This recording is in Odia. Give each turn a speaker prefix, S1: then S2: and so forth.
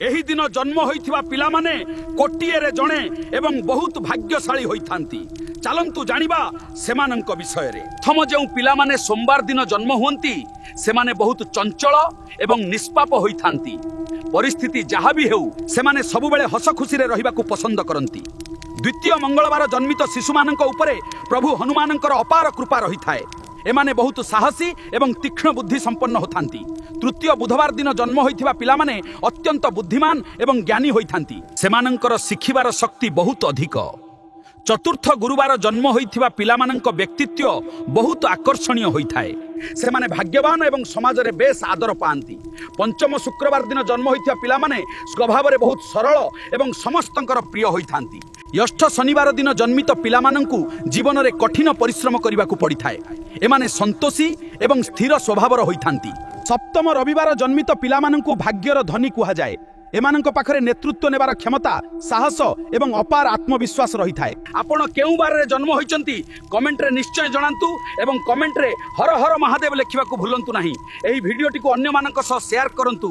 S1: ଏହି ଦିନ ଜନ୍ମ ହୋଇଥିବା ପିଲାମାନେ କୋଟିଏରେ ଜଣେ ଏବଂ ବହୁତ ଭାଗ୍ୟଶାଳୀ ହୋଇଥାନ୍ତି। ଚାଲନ୍ତୁ ଜାଣିବା ସେମାନଙ୍କ ବିଷୟରେ। ପ୍ରଥମ, ଯେଉଁ ପିଲାମାନେ ସୋମବାର ଦିନ ଜନ୍ମ ହୁଅନ୍ତି, ସେମାନେ ବହୁତ ଚଞ୍ଚଳ ଏବଂ ନିଷ୍ପାପ ହୋଇଥାନ୍ତି। ପରିସ୍ଥିତି ଯାହା ବି ହେଉ, ସେମାନେ ସବୁବେଳେ ହସ ଖୁସିରେ ରହିବାକୁ ପସନ୍ଦ କରନ୍ତି। ଦ୍ୱିତୀୟ ମଙ୍ଗଳବାର ଜନ୍ମିତ ଶିଶୁମାନଙ୍କ ଉପରେ ପ୍ରଭୁ ହନୁମାନଙ୍କର ଅପାର କୃପା ରହିଥାଏ। ଏମାନେ ବହୁତ ସାହସୀ ଏବଂ ତୀକ୍ଷ୍ଣ ବୁଦ୍ଧି ସମ୍ପନ୍ନ ହୋଇଥାନ୍ତି। ତୃତୀୟ ବୁଧବାର ଦିନ ଜନ୍ମ ହୋଇଥିବା ପିଲାମାନେ ଅତ୍ୟନ୍ତ ବୁଦ୍ଧିମାନ ଏବଂ ଜ୍ଞାନୀ ହୋଇଥାନ୍ତି। ସେମାନଙ୍କର ଶିଖିବାର ଶକ୍ତି ବହୁତ ଅଧିକ। ଚତୁର୍ଥ ଗୁରୁବାର ଜନ୍ମ ହୋଇଥିବା ପିଲାମାନଙ୍କ ବ୍ୟକ୍ତିତ୍ୱ ବହୁତ ଆକର୍ଷଣୀୟ ହୋଇଥାଏ। ସେମାନେ ଭାଗ୍ୟବାନ ଏବଂ ସମାଜରେ ବେଶ ଆଦର ପାଆନ୍ତି। ପଞ୍ଚମ ଶୁକ୍ରବାର ଦିନ ଜନ୍ମ ହୋଇଥିବା ପିଲାମାନେ ସ୍ୱଭାବରେ ବହୁତ ସରଳ ଏବଂ ସମସ୍ତଙ୍କର ପ୍ରିୟ ହୋଇଥାନ୍ତି। ଷଷ୍ଠ ଶନିବାର ଦିନ ଜନ୍ମିତ ପିଲାମାନଙ୍କୁ ଜୀବନରେ କଠିନ ପରିଶ୍ରମ କରିବାକୁ ପଡ଼ିଥାଏ। ଏମାନେ ସନ୍ତୋଷୀ ଏବଂ ସ୍ଥିର ସ୍ୱଭାବର ହୋଇଥାନ୍ତି। ସପ୍ତମ ରବିବାର ଜନ୍ମିତ ପିଲାମାନଙ୍କୁ ଭାଗ୍ୟର ଧନୀ କୁହାଯାଏ। ଏମାନଙ୍କ ପାଖରେ ନେତୃତ୍ୱ ନେବାର କ୍ଷମତା, ସାହସ ଏବଂ ଅପାର ଆତ୍ମବିଶ୍ୱାସ ରହିଥାଏ। ଆପଣ କେଉଁ ବାରରେ ଜନ୍ମ ହୋଇଛନ୍ତି, କମେଣ୍ଟରେ ନିଶ୍ଚୟ ଜଣାନ୍ତୁ ଏବଂ କମେଣ୍ଟରେ ହର ହର ମହାଦେବ ଲେଖିବାକୁ ଭୁଲନ୍ତୁ ନାହିଁ। ଏହି ଭିଡ଼ିଓଟିକୁ ଅନ୍ୟମାନଙ୍କ ସହ ସେୟାର କରନ୍ତୁ।